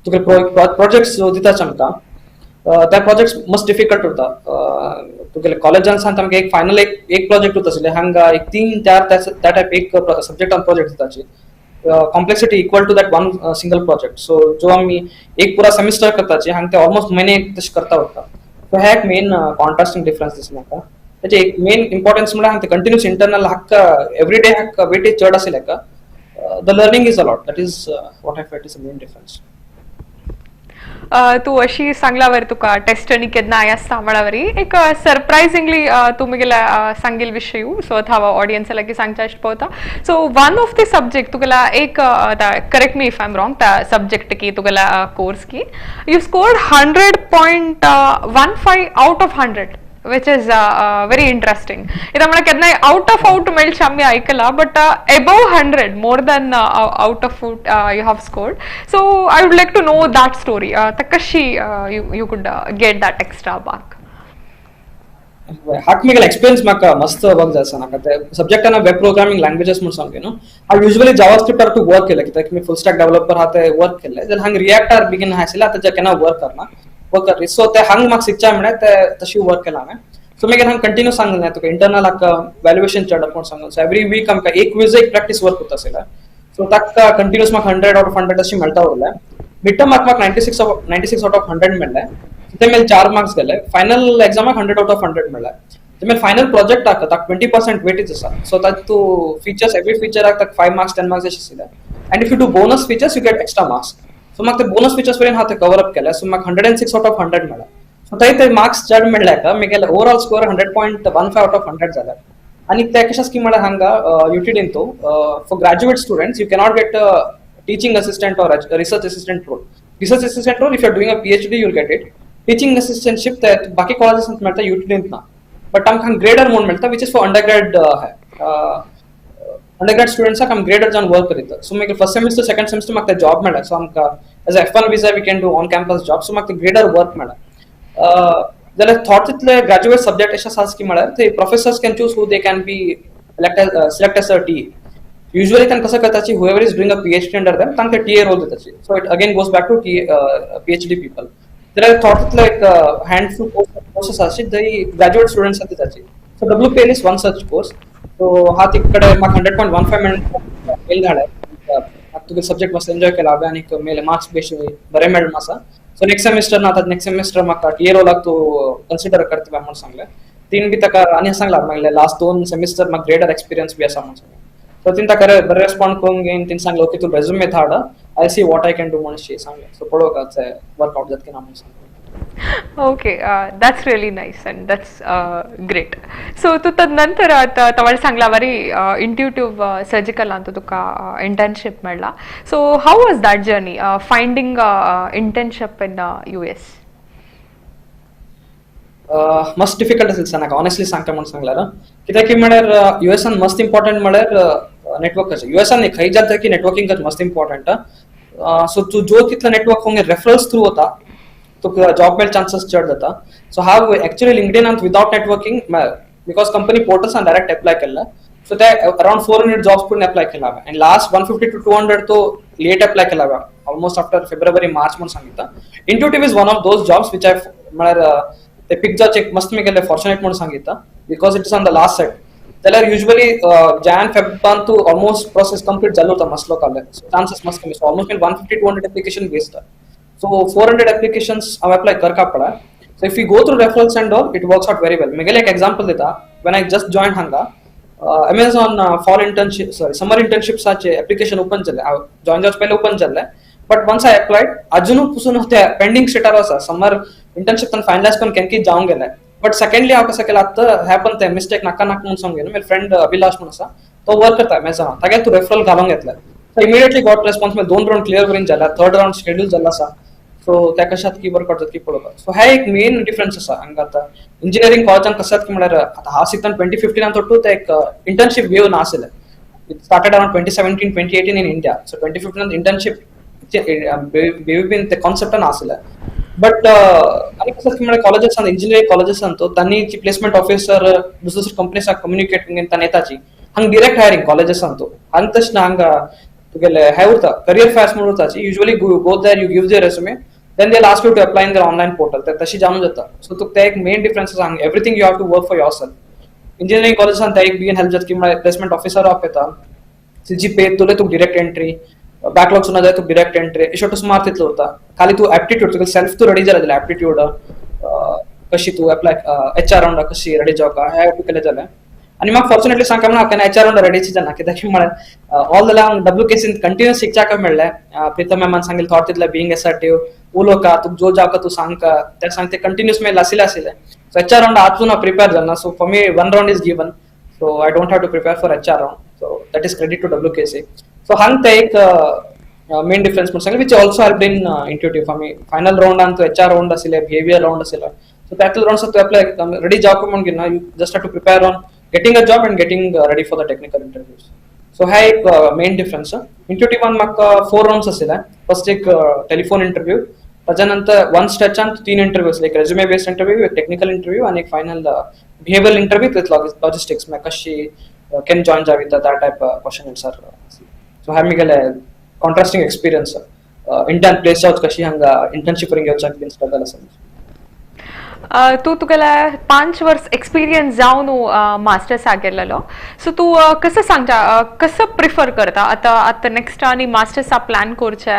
Speaker 2: तुका प्रोजेक्ट्स दिताच आमकां, त्या प्रोजेक्ट्स मस्त डिफिकल्ट उरता. तुगेले कॉलेजान सांगता, आमकां एक फायनल एक एक प्रोजेक्ट उरता आसले. हांगा एक तीन चार त्या टायप एक सब्जेक्टान project दिताची, complexity equal to that one single project. So जो आमी एक पुरा सेमिस्टर करताची, हांगा ते ऑलमोस्ट म्हयने तशें करता उरता. सो हे एक मेन कॉन्ट्रास्टिंग डिफरन्स दिसता म्हाका. तेचे एक मेन इम्पॉर्टन्स म्हळ्यार हांगा कंटिन्युअस इंटरनल हाका एवरी डे हाका वेटेज चड आशिल्ले हाका the learning is a lot. That is what I felt is a main difference.
Speaker 1: तूं अशी सांगल्यावर तुका टेस्ट आनी केन्ना आसता म्हळ्यावरी एक सरप्रायझिंगली तूं मुगेल्या सांगील विशय. सो आतां हांव ऑडियन्सा लागीं सांगच्या अशें पळोवता. So one of the subject तुगेला एक, correct me if I am wrong, त्या सब्जेक्ट की तुगेला कोर्स की you scored 100.15 out of 100, which is very interesting. ಇದು म्हळ्यार केन्नाय आउट ऑफ आउट मेळचे आमी आयकला, but above 100, more than out of out you have scored. So I would like to know that story. कशी you could get that extra mark?
Speaker 2: हाक मुगेले experience म्हाका मस्त वर्क जाता म्हाका ते सब्जेक्टान वेब प्रोग्रामिंग लँग्वेजीस म्हूण सामकें न्हू. हांव युजवली जावा स्क्रिप्टार तूं वर्क केलें, कित्याक मी फुल स्टॅक डेव्हलपर आहा, ते वर्क केल्ले. जाल्यार हांगा रिएक्टार बिगीन आशिल्लें, आतां केन्ना वर्क करना, वर्क कर. सो ते हांगा म्हाका शिकच्या म्हळ्यार ते तशी वर्क केला हांवें. सो मागीर हांगा कंटिन्यू सांगलें तुका, इंटरनल हाका वॅल्युएशन चड म्हूण सांगून. सो एवरी वीक आमकां एक क्विज, एक प्रॅक्टीस वर्क उरता आशिल्लें. सो ताका कंटिन्युअस म्हाका 100 आउट ऑफ 100 अशी मेळटा उरलें. मिड टर्माक म्हाका 96 out of 100 मेळ्ळें. ते मागीर चार मार्क्स गेले. फायनल एग्जामाक 100 आउट ऑफ 100 मेळ्ळे. ते मागीर फायनल प्रोजेक्ट आहा, ताका 20% वेटेज आसा. सो ताका तूं फीचर्स, एवरी फिचराक ताका 5 मार्क्स, 10 मार्क्स अशें आशिल्ले and if you do bonus features, you get extra marks. So म्हाका ते बोनस फिचर्स पर्यंत हांव ते कवर अप केले. सो म्हाका 106 out of 100 मेळ्ळे. सो थंय ते मार्क्स चड मेळ्ळे का म्हगेले overall score 100.15 out of 100 जाले. आनी ते कशें आसा की म्हळ्यार हांगा युटीडीन तूं for graduate students you cannot get teaching assistant or research assistant role. Research assistant role, if you are doing a PhD, you'll get it. Teaching assistantship ते बाकी कॉलेजीस मेळटा, युटीडींत ना. बट आमकां ग्रेडर म्हणून मेळटा, which is for undergrad. Undergrad स्टुडंट्साक आमी grader जावन work करीत. सो मागीर फर्स्ट सेमिस्टर, सेकंड सेमिस्टर म्हाका जॉब मेळ्ळा. सो आमकां as F1 visa we can do on campus job. So म्हाका ग्रेडर वर्क मेळ्ळा. जाल्यार थोडे तितले ग्रॅज्युएट सब्जेक्ट अशे आसा की म्हळ्यार ते professors can choose who they can be select as a TA. Usually तांकां कसं करताची, whoever is doing a PhD under them, तांकां टीए रोल दिताची. So it again goes back to TA, PhD people. जाल्यार थोडे तितले एक हँडफुल कोर्सेस आसा जंय ग्रॅज्युएट स्टुडंट्स आसा ताची. So WPL is one such course. So हा तिकडे म्हाका 100.15 मेल धाडले, तुगे सब्जेक्ट मस्त एन्जॉय केला हांवें आनी मेले मार्क्स बेश बरे मेळ्ळे आसा. सो नेक्स्ट सेमिस्टर ना, आतां नेक्स्ट सेमिस्टर म्हाका टीए रोलाक तूं कन्सिडर करता म्हणून सांगलें. तीन बी ताका आनी सांगला, मागीर लास्ट 2 सेमिस्टर म्हाका ग्रेडर एक्सपिरियन्स बी आसा म्हणून सांगलें. सो तिन ताका बरें रेस्पॉन्ड करून घेवन तिन सांगलें, ओके, तूं रेज्युमे धाड, I see what I can do म्हणून सांगलें. सो पळोवंक वर्कआउट जाता की ना म्हणून सांगलें.
Speaker 1: Okay, that's really nice and that's great. So तूं तदनंतर तवळ सांगला बरी इंट्युटीव सर्जिकल अंत तुका इंटर्नशिप मेळ्ळा. So how was that journey, finding internship in US?
Speaker 2: मस्त डिफिकल्ट आशिल्लें सांग, ऑनेस्टली सांगता म्हणून सांगल्यार, कित्याक की म्हळ्यार युएसान मस्त इम्पॉर्टंट म्हळ्यार नेटवर्क. युएसान न्ही, खंय जाता की नेटवर्किंग मस्त इम्पॉर्टंट. सो तूं जो तितलो नेटवर्क करूंक रेफरल्स थ्रू वता, तुका जॉब मेळ चान्सीस चड जाता. सो हांव एक्चुअली लिंकडिनांत विदाउट नेटवर्किंग, because company पोर्टल्सान डायरेक्ट एप्लाय केल्ले, सो ते अराउंड 400 जॉब्स पूर्ण अप्लाय केला हांवें आनी लास्ट 150 to 200 तो लेट अप्लाय केला हांवें, ऑलमोस्ट आफ्टर फेब्रुवारी मार्च म्हणून सांगितलं. Intuitive is one of those jobs which I म्हळ्यार ते पिक जावचे एक मस्त मी केले फॉर्च्युनेट म्हणून सांगितलं, because it is on the last side. जाल्यार युजली जॅन फेबान तूं ऑलमोस्ट प्रोसेस कंप्लीट जालो उरता मस्त लोकांले, सो चान्सीस मस्त कमी. So almost 150 200 application waste. So 400 applications हांव अप्लाय करका पडा. So if you go through referrals and all, it works out very well. मेगेले एक एग्जाम्पल दिता. When I just join हांगा, Amazon fall internship, sorry, summer इंटर्नशिप्साचे application open जाल्ले, हांव join जावचे पयलीं ओपन जाल्ले, बट वन्स I applied, अजुनूय पसून ते पेंडींग स्टेटार आसा. समर इंटर्नशीप फायनलायज करून केन्ना जावंक गेले. बट सेकंडली हांव कसं केलं, आतां हे पण ते मिस्टेक नाका नाका म्हणून सांगून, म्हजे फ्रेंड अभिलाष म्हणून आसा, तो वर्क करता अमेझॉन, तागे तूं रेफरल घालून घेतले. So immediately got response. दोन राउंड क्लियर करून जाल्या, थर्ड राउंड शेड्यूल जाल्लो आसा. सो त्या कशात की वर्कआउट जाता की पळोवपाक. सो हे एक मेन डिफरन्स आसा हांगा. आतां इंजिनियरींग कॉलेजान कशें की म्हळ्यार आतां हांव शिकतना 2015 तोटू ते एक इंटर्नशीप वेव नाशिल्लें. It started around 2017, 2018 in India. So 2015 internship wave बीन ते कॉन्सेप्ट नाशिल्लें. बट आनी कसं की म्हळ्यार कॉलेजेस, इंजिनियरींग कॉलेजेस तो तांणी प्लेसमेंट ऑफिसर दुसरे दुसरे कंपनीसाक कम्युनिकेट करून तांणी येताची. हांगा डिरेक्ट हायरिंग कॉलेजेसान तो हांगा तशें ना. हांगा तुगेले हे उरता, करियर फेअर्स म्हणून उरताची. Usually go there, you give their resume, then they ask you to apply in their online portal. ते तशी जाणून जाता. सो तुका ते एक मेन डिफरन्स आसा. Everything you have to work for yourself. Engineering कॉलेजान ते एक बेगीन हेल्प जाता की म्हळ्यार प्लेसमेंट ऑफिसर ऑफ येता, सी जी पे तुले तुका डिरेक्ट एंट्री, बॅकलॉग सुद्दां जाय तुका डिरेक्ट एंट्री, अशें सुमार तितलो उरता. खाली तूं एप्टिट्यूड तुका सेल्फ तूं रेडी जालें जाल्यार, एप्टिट्यूड कशी तूं अप्लाय, एच आर राउंडा कशी रेडी जावका, हे तूं केलें जाल्यार. आनी म्हाका फॉर्च्युनेटली सांगता म्हणून हांव एच आर राउंड रेडीच जाना, कित्याक की म्हळ्यार ऑल the long W केसीन कंटिन्यूस शिकच्याक मेळ्ळें. प्रितम मॅमान सांगिल्लें थोडे तितलें बिंग एसर्टिव, उलोवका, तुका जो जावका तूं सांगका, ते सांग ते कंटिन्यूस मागीर आशिल्लें आशिल्लें. सो एच आर राउंड आजून हांव prepare Jalna. So for me one round is given, so I don't have to prepare for HR round. So that is credit to WKC. So हांग ते एक मेन डिफरन्स म्हणून सांगलें, which also help in Intuitive for me. Final round तूं H R round आशिल्ले, behaviour round आशिल्लो, so त्यातले rounds तूं अप्लाय रेडी जावका म्हणून घेना. You just have to prepare on getting a job and getting ready for the technical interviews. So हा एक main difference. इंट्युटिव्हान म्हाका फोर राउंड्स आशिल्ले. फर्स्ट एक टेलिफोन इंटरव्यू, ताच्या नंतर वन स्ट्रेचान तीन इंटरव्यू आसले, एक रेज्युमे बेस्ड इंटरव्यू, एक टेक्निकल इंटरव्यू आणि एक final behaviour interview with logistics, म्हळ्यार कशी can join जावी, that type question answer. So हा मिगेले कॉन्ट्रास्टिंग एक्सपिरियन्स, इंटर्न प्लेस जावच कशी, हांगा इंटर्नशिप घेवच्याक बीन स्ट्रगल आसा.
Speaker 1: तूं तुगेले 5 वर्स एक्सपिरियन्स जावन मास्टर्साक गेल्लेलो, सो तूं कसं सांगता, कसं प्रिफर करता आतां आतां नेक्स्ट आनी मास्टर्सा प्लॅन करचे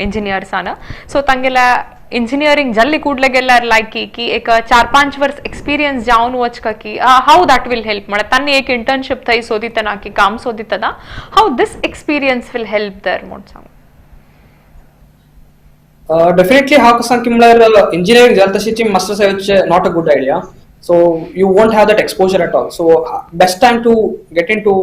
Speaker 1: इंजिनियर्सान, सो तांगेल्या इंजिनियरींग जाल्ली कुडले गेल्यार लायकी की एक 4-5 वर्स एक्सपिरियन्स जावन वचका की how that will help, म्हळ्यार तांणी एक इंटर्नशीप थंय सोदितना की काम सोदितना how this experience will help there म्हूण सांग.
Speaker 2: डेफिनेटली हांव कसं की म्हळ्यार इंजिनियरींग जालें तशीची मास्टर्स येवचे not a good idea. So you won't have that exposure at all. So best time to get into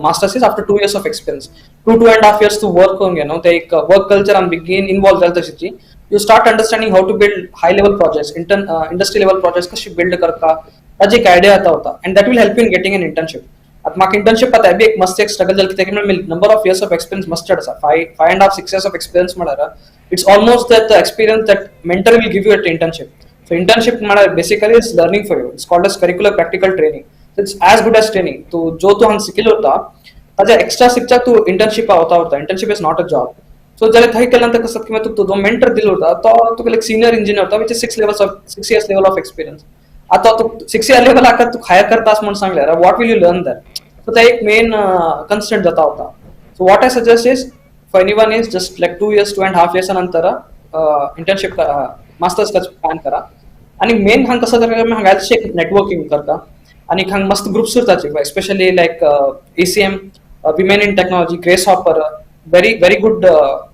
Speaker 2: masters is after 2 years of experience, 2, 2.5 years to work करून घेनो, ते एक वर्क कल्चर आनी बेगीन involve जालें तशीची you start understanding how to build high level projects, industry level projects कशी build करता, ताजी एक आयडिया येता होता and that will help in getting an internship. आता म्हाका इंटर्नशिप आतां बी एक मस्त एक स्ट्रगल जालें, कित्याक म्हळ्यार number of years of experience must आसा. 5, 5.5, 6 years of experience म्हळ्यार it's almost that experience that mentor will give you at internship. So internship म्हळ्यार basically is learning for you. It's called as curricular practical training. It's as good as training. तूं जो तूं हांगा शिकिल्लो उरता, ताजे extra शिकच्याक तूं इंटर्नशिप वता उरता. Internship is not a job. So जाल्यार थंय केल्या नंतर कसं किंवा तुका जो मेंटर दिलो होता तो तुका एक सिनियर इंजिनियर होता which 6 years level of experience. आता तू 6 इयर लेवल आका तू हायर करतास म्हणून सांगल्यार what will you learn that. So ते एक मेन कन्स्टंट जाता होता. So what I suggest is for anyone is just like 2 years 2.5 years नंतर इंटर्नशिप मास्टर्स प्लॅन करा. आणि मेन हांग कसं तर हांगा एक नेटवर्किंग करता आणि हांग मस्त groups उरताचे, especially like ACM, women in technology, Grace Hopper, very very good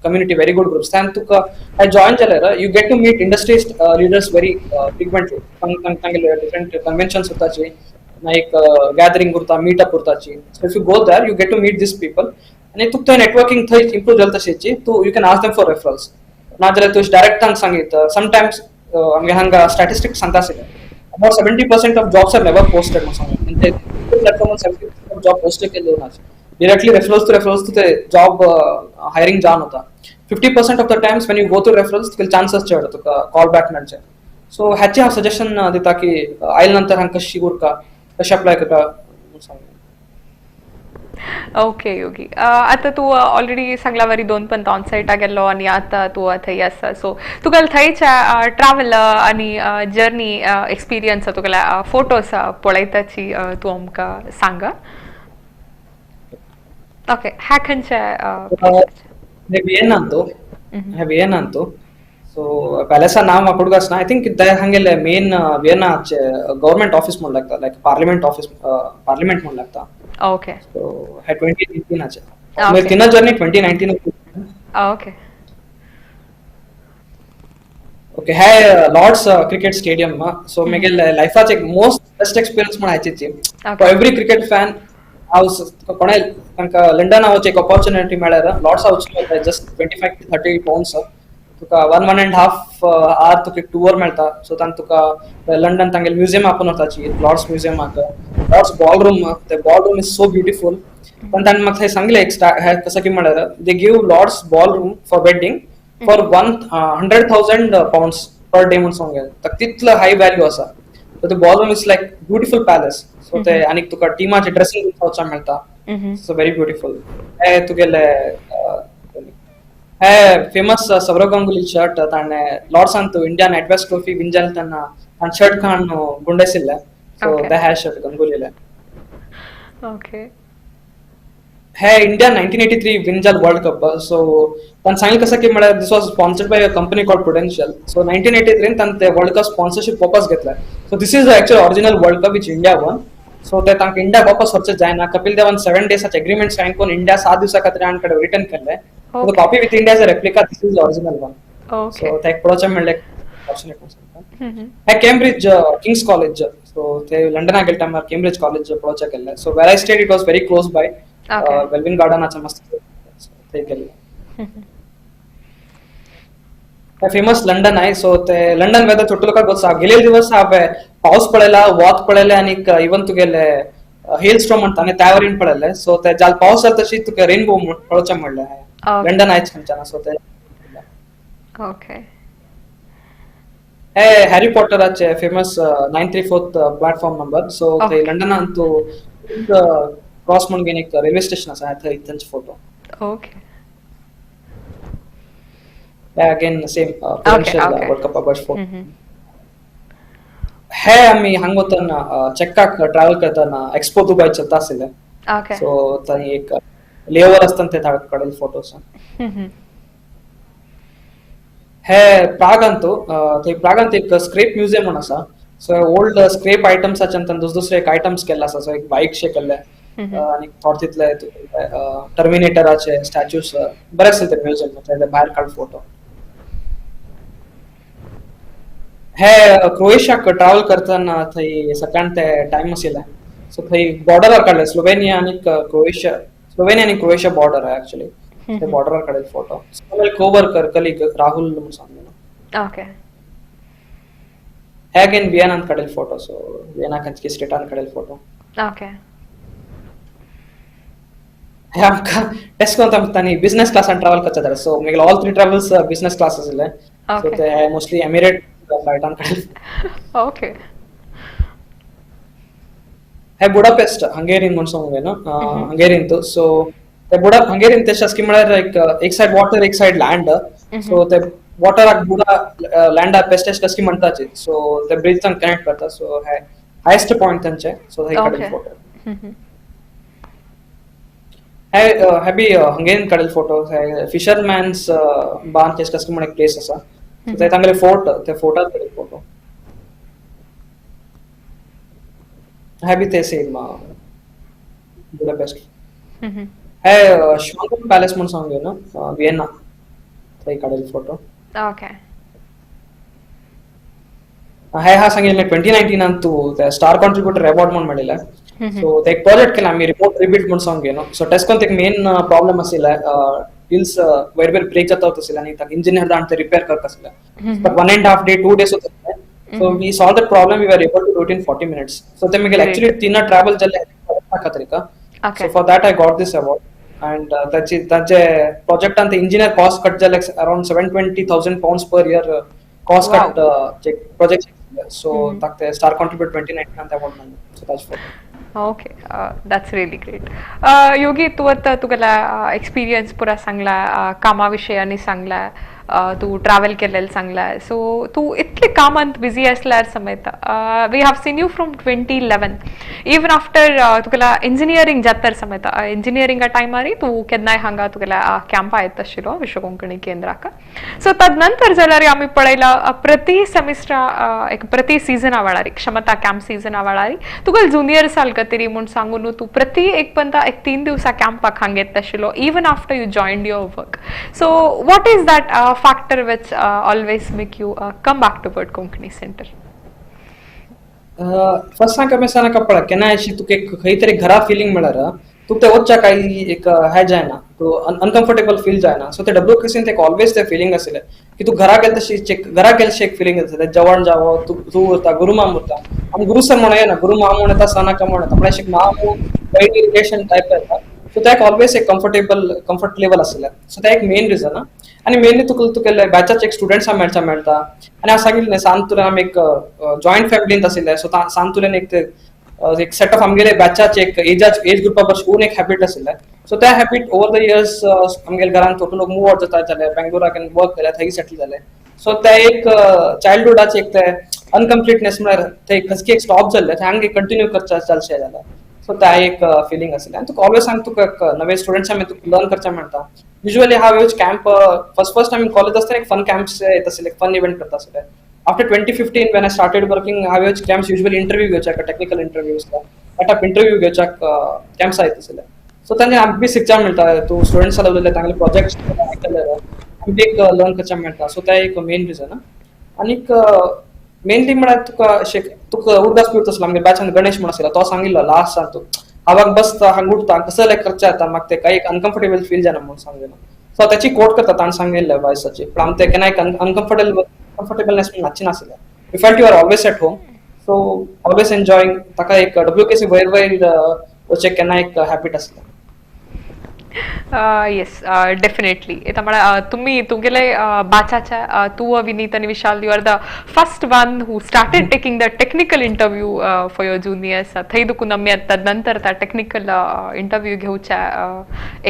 Speaker 2: community, very good groups. त्यान तुका जॉईन जाल्यार you get to meet industry leaders very frequently. तांगेले डिफरंट कन्व्हेन्शन्स उरताची, एक गॅदरिंग उरता, meetup उरताची. So if you go there you get to meet this people आनी तुका थंय networking थंय इम्प्रूव जालें तशेंची तूं you can ask them for referrals. नाजाल्यार तूं डायरेक्ट तांकां सांगीत समटायम्स आमगे हांगा स्टॅटिस्टिक्स सांगता आशिल्ले about 70% of jobs are never posted म्हणून सांगून. ते platform 70% of job post केल्ले ना, directly referrals to referrals to ते जॉब हायरिंग जावन वता. 50% of the times when you go to referrals तुका चान्सेस चड तुका कॉल बॅक मेळचे. सो हाचे हांव सजेशन दिता की आयले नंतर हांगा कशी उरका, कशें अप्लाय करता म्हणून सांगू.
Speaker 1: ओके योगी, आता तूं ऑलरेडी सांगला वरी दोन पण ऑन सायटा गेल्लो आनी आतां तूं थंय आसा. सो तुका थंयच्या ट्रॅवल आनी जर्नी एक्सपिरियन्स तुगेल्या फोटोज पळयताची तूं आमकां सांग. ओके, ह्या खंयच्या?
Speaker 2: हे वियेना अंतु, हे वियेना अंतु. सो पॅलेसा नाव म्हाका उडगास ना. I think ते हांगेले मेन वियेनाचे गव्हर्मेंट ऑफिस म्हणून लागता, लायक पार्लिमेंट ऑफिस, पार्लिमेंट म्हणून लागता. सो हे 2019आचे. तिना जर्नी 2019.
Speaker 1: ओके
Speaker 2: ओके, हे लॉर्ड्स क्रिकेट स्टेडियम. सो मेगेले लायफाचे एक मोस्ट बेस्ट एक्सपिरियन्स म्हण हाचेची. फॉर एवरी क्रिकेट फॅन, हांव कोणाय तांकां लंडन वचचे एक ऑपॉर्च्युनिटी मेळ्ळ्यार लॉर्ड्सा वचूं. जस्ट 25 to 30 pounds, तुका 1.5 hour तुका एक टूर मेळटा. सो तांकां तुका लंडन तांगेले म्युझियम आपून व्हरताची, लॉर्ड्स म्युझियमाक, लॉर्ड्स बॉल रूम. ते ball room is so beautiful. पण ताणें म्हाका थंय सांगलें एक कसं की म्हळ्यार they give Lord's ball room for wedding for £100,000 per day म्हणून सांगले. तर तितलो हाय व्हॅल्यू आसा. सो ते ball room is like beautiful palace. So ते आनी तुका टिमाचे ड्रेसिंग रूम वचपाक मेळटा. So very beautiful. हे तुगेले हे फेमस सौरव गांगुली शर्ट. ताणें लॉर्ड्सांत इंडिया नॅटवेस्ट ट्रॉफी विन जालें तेन्ना ताणें शर्ट काडून गुंडेसिल्ले. सो ते हे शर्ट गांगुलीले. हे इंडिया 1983 विन जाल वर्ल्ड कप. सो ताणें सांगलें कसं की म्हळ्यार this was sponsored by a company called Prudential. So 1983 ताणें ते वर्ल्ड कप स्पॉन्सरशीप वापस घेतले. So this is the actual original World Cup which India won. So ते तांकां इंडिया वापस व्हरचें जायना. कपिल देवान 7 डेजाचे एग्रीमेंट सायन करून इंडिया 7 दिवसा खातीर आनी कडेन रिटर्न केल्ले. So copy with India is a replica, this is original one. So ते एक पळोवचें म्हणलें ऑपॉर्च्युनिटी. हे केम्ब्रिज किंग्स कॉलेज. सो ते लंडनाक गेले टायमार केम्ब्रिज कॉलेज पळोवचें गेल्ले. So where I stayed, it was very close by. वेल्विन गार्डनाचे मस्त थंय गेल्ले. फेमस लंडन आहे. सो ते लंडन वेदर छोटो लोकांक गोत्सा. गेलेले दिवस हांवें पावस पळयला, वत पळयले आनी इवन तुगेले हेल स्टॉर्म म्हणटा आनी त्यावरीन पळयले. सो ते जाल पावस जाता तशी तुका रेनबो पळोवचें म्हणलें. लंडन आयज खंयच्यान. सो ते हे Harry पॉटराचे famous 9 3/4 platform number. So ते लंडनांत क्रॉस म्हणून एक रेल्वे स्टेशन आसा, थंय थंयचे photo. Again same Prudential World Cup about photo. हे आमी हांगा वतना चेक्काक ट्रॅव्हल करतना एक्सपो दुबय चलता आशिल्ले. सो थंय एक लेओवर आसतना ते काडले फोटोज. हे प्राग अंतु, थंय प्रागांत एक स्क्रेप म्युझियम म्हणून आसा. सो ओल्ड स्क्रेप आयटम्साच्यान तांणी दुसरे दुसरे एक आयटम्स केल्ले आसा. सो एक बाईक शे केल्ले आनी थोडे तितले टर्मिनेटराचे स्टॅच्यूज बरे आसले ते म्युझियम भायर काड फोटो. हे क्रोएशियाक ट्रॅव्हल करतना थंय सकाळ ते टायम आशिल्ले. सो थंय बॉर्डरार काडले, स्लोवेनिया आनी क्रोएशिया, स्लोवेनिया आनी क्रोएशिया बॉर्डर आहे ऍक्च्युली. ते बॉर्डरार काडले फोटो. कोवर्कर कलीग राहुल म्हणून सांगलो. हे अगेन वियेनान काडले फोटो. सो वियेना खंयचे स्टेटान काडले फोटो. हे आमकां टेस्को तांणी बिझनेस क्लासान ट्रॅव्हल करता जाल्यार. सो मागीर all three travels business class आशिल्ले. सो ते मोस्टली एमिरेट फ्लायटान काडले. हे बुडापेस्ट हंगेरीन म्हणून सांगू न्हू, हंगेरीन. सो ते बुडा हंगेरीन तशें आसा की म्हळ्यार एक एक सायड वॉटर, एक सायड लँड. सो ते वॉटराक बुडा लँडा पेस्टेस्ट की म्हणटाचे. सो ते ब्रिज कनेक्ट करता. सो हे हायेस्ट पॉइंट तांचे. सो थंय काडलेले फोटो. हे हे बी हंगेरीन काडलेले फोटो. हे फिशरमॅन्स बान केस म्हण एक प्लेस आसा. सो ते तांगेले फोर्ट, ते फोर्टार काडलेले फोटो. हे बी ते सेम बुडापेस्ट. हे शॉनब्रुन पॅलेस म्हण सांगले न्हू, विएना, थंय काडलेले फोटो. हे हा सांगिल्लें 2019 तूं ते स्टार कॉन्ट्रिब्युटर अवॉर्ड म्हण मेळिल्लें. सो ते एक प्रोजेक्ट केला आमी, रिमोट रिबिल्ड म्हण सांग न्हू. सो टेस्कोन एक मेन प्रॉब्लम आशिल्लें, टिल्स वयर वयर ब्रेक जाता आशिल्लें आनी ताका इंजिनियर धाडून ते रिपेर करता आशिल्ले. But 1.5 day, 2 days वताले. So we solve that problem, we are able to do it in 40 minutes. So ते मागीर एक्चुअली तीन ट्रॅवल जाल्ले खातीर. So for that I got this award. And ताची ताचे प्रोजेक्टान ते इंजिनियर कॉस्ट कट जाले, around £720,000 per year cost cut project. So ताका ते स्टार कॉन्ट्रिब्युटर 2019 अवॉर्ड मेळ्ळें. सो ताचे photo.
Speaker 1: Okay, that's really great. Yogi, तूं आतां तुगेल्या एक्सपिरियन्स पुरा सांगला, कामा विशयांनी सांगला, तूं ट्रॅवल केलेलें सांगला. सो तूं इतले कामांत बिजी आसल्यार समेत we have seen you from 2011, even after तुगेल्या इंजिनियरींग जातर समेत, इंजिनियरिंगा टायमारय तूं केन्नाय हांगा तुगेल्या कॅम्पा येता आशिल्लो विश्व कोंकणी केंद्राक. सो तद नंतर जाल्यार आमी पळयला, प्रति सेमिस्टरा एक प्रति सीझना वेळार, क्षमता कॅम्प सीझना वेळार तुगेले जुनियर सालकतरी म्हूण सांगून तूं प्रति एक पंता एक 3 दिवसा कॅम्पाक हांगा येता आशिल्लो, even after you joined your work. So what is that factor which always make you come back to World Konkani Center?
Speaker 2: First सांग कमी नाका पळय, केन्नाय अशी तुका एक खंय तरी घरा फिलिंग मेळ्ळ्यार तुका ते वचच्या काही एक हें जायना, तूं अनकम्फर्टेबल फील जायना. सो ते डब्ल्यू एक ऑलवेज ते फिलिंग आशिल्लें की तूं घरा गेले तशी घरा गेले एक फिलिंग येता. जेवण जावो तूं, तूं उरता, गुरू माम उरता. आमी गुरू सर म्हणून येना, गुरू माम म्हण येता, सनाका म्हण येता, म्हळ्यार अशें मामू बहिणी रिलेशन टायप येता. सो ते ऑलवेज एक कम्फर्टेबल कम्फर्ट लेवल आशिल्लें. सो ते एक मेन रिजन. आनी मेनली तुका तुगेले बॅचाचे एक स्टुडंट्सां मेळचा मेळटा. आनी हांव सांगिल्लें, सांतुल्यान आमी एक जॉयंट फॅमिलींत आशिल्ले. सो सांतुल्यान एक एक सेट ऑफ आमगेले बॅचाचे एक एज ग्रुपा बसून एक हॅबिट आशिल्लें. सो त्या हॅबिट ओवर the years आमगेले घरान थोडे लोक मूव आवट जाता जाले, बेंगलोराक वर्क केले, थंय सेटल जाले. सो ते एक चायल्डहुडाचे एक ते अनकम्प्लिटनेस म्हळ्यार ते खसकी एक स्टॉप जाल्ले, ते हांगे कंटिन्यू करचा चलशें जालें. सो त्या एक फिलिंग आशिल्लें. आनी तुका ऑलवेज सांग, तुका नवे स्टुडंट्स आमी तुका लर्न करचें मेळटा. युजली हांव येवच कॅम्प फर्स्ट फर्स्ट आमी कॉलेज आसतना एक फन कॅम्प्स येत आशिल्ले, फन इव्हेंट करता आशिल्ले. After 2015, when I started working, हांव येवच कॅम्प्स युजली इंटरव्यू घेवच्याक, टेक्निकल इंटरव्यूज, टायप इंटरव्यू घेवच्याक कॅम्प्स येत आशिल्ले. सो तांचे आमकां बी शिकच्याक मेळटा. तूं स्टुडंट्स उलयले, तांगेले प्रोजेक्ट्स आयकले, आमकां एक लर्न करच्याक मेळटा. सो ते एक मेन रिजन. आनीक मेनली म्हळ्यार तुका अशें तुका उडगास बी उरता आसलो. आमगे बॅचान गणेश म्हण आशिल्लो, तो सांगिल्लो लास्ट तूं हांव बसता, हांगा उठता, कसले करचें जाता, म्हाका ते काही अनकम्फर्टेबल फील जायना म्हणून सांगिल्लो. सो त्याची कोट करता ताणें सांगिल्लें वायसाची, पण आम ते केन्ना एक अनकम्फर्टेबल कम्फर्टेबलनेस नाची नाशिल्लें. You felt you are always at home, so always enjoying. ताका एक डब्ल्यू के सी वयर वयर वचें केन्ना एक हॅबिट आसलें.
Speaker 1: येस, डेफिनेटली. म्हळ्यार तुम्ही तुमगेले बाचाच्या, तूं, विनीत आनी विशाल, you are the first one who started taking the technical interview for your juniors. थंय दुखून आमी आतां नंतर त्या टेक्निकल इंटरव्यू घेवच्या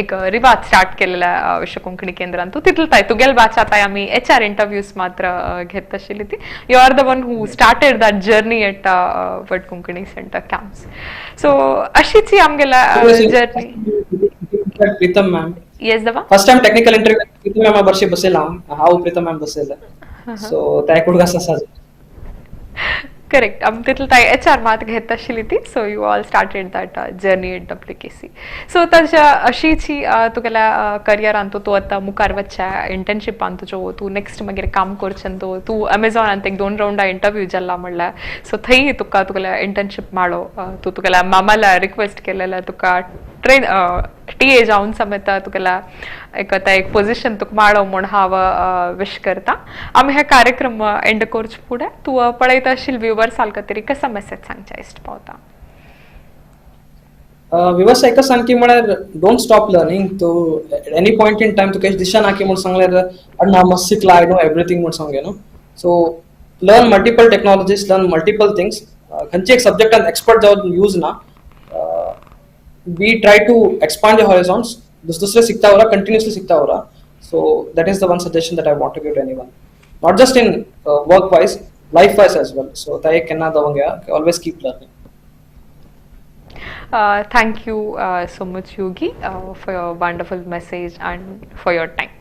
Speaker 1: एक रिवाज स्टार्ट केलेला विश्व कोंकणी केंद्रान. तूं तितलो ताय तुगेले बाचा ताय आमी एच आर इंटरव्यूज मात्र घेत आशिल्ली ती. You are the one who started that journey at World Konkani Center camps. So अशीच ही आमगेल्या journey.
Speaker 2: Pritam ma'am.
Speaker 1: Yes दवा.
Speaker 2: First time technical interview Pritam mamma बरशी बसयला हांव, हांव प्रीतम मॅम बसयले. सो त्या एक उडगास आसा.
Speaker 1: करेक्ट. आम तितले ताय एच आर मात घेत आशिल्ली ती. So you all started that journey at WKC. So ताच्या अशीच ही तुगेल्या करियरान तूं आतां मुखार वचच्या, इंटर्नशिपान तुजो तूं नेक्स्ट मागीर काम करचें, तूं तूं अमेझॉनांत एक दोन रावंडा इंटरव्यू जाला म्हणल्यार. सो थंय तुका तुगेल्या इंटर्नशीप मेळ्ळो. तूं तुगेल्या मामाला रिक्वेस्ट केलेल्या, तुका ट्रेन टी ए जावन समेत तुगेल्या एक आतां एक पोझिशन तुका मेळो म्हूण हांव विश करता. आमी हे कार्यक्रम एंड करचे फुडें तूं पळयता आशिल्ले व्युवर्स तरी कसा मेसेज सांगच्या इश्ट पावता?
Speaker 2: विवर्स एकच सांग की म्हळ्यार don't stop learning. तूं एनी पॉयंट इन टायम तुका दिशा ना की म्हूण सांगल्यार अण्णा मस्त शिकला, I know everything म्हूण सांगे न्हू. So learn multiple technologies, learn multiple things. खंयचे एक सब्जेक्टान एक्सपर्ट जावन यूज ना. We try to expand your horizons. दुसरे शिकता उरा, कंटिन्युअसली शिकता उरा. So that is the one suggestion that I want to give to anyone, not just in work wise, life wise as well. So ता एक केन्ना दवंग, always keep learning.
Speaker 1: Thank you so much, Yogi, for your wonderful message and for your time.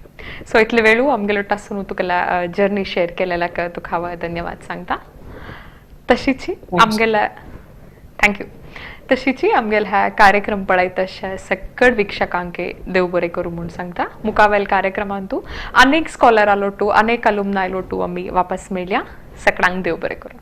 Speaker 1: So इतले वेळू आमगेलो टासून तुका journey share केलेल्याक तुका हांव धन्यवाद सांगता. तशीची आमगेल्या, thank you. तशीची आमगेले ह्या कार्यक्रम पळयत सकळ वीक्षकांके देव बरें करूं म्हूण सांगता. मुखावेल कार्यक्रमांतू अनेक स्कॉलरा लोटू, अनेक अलुमनाय लोटू आमी वापस मेळया. सकळांक देव बरें करूं.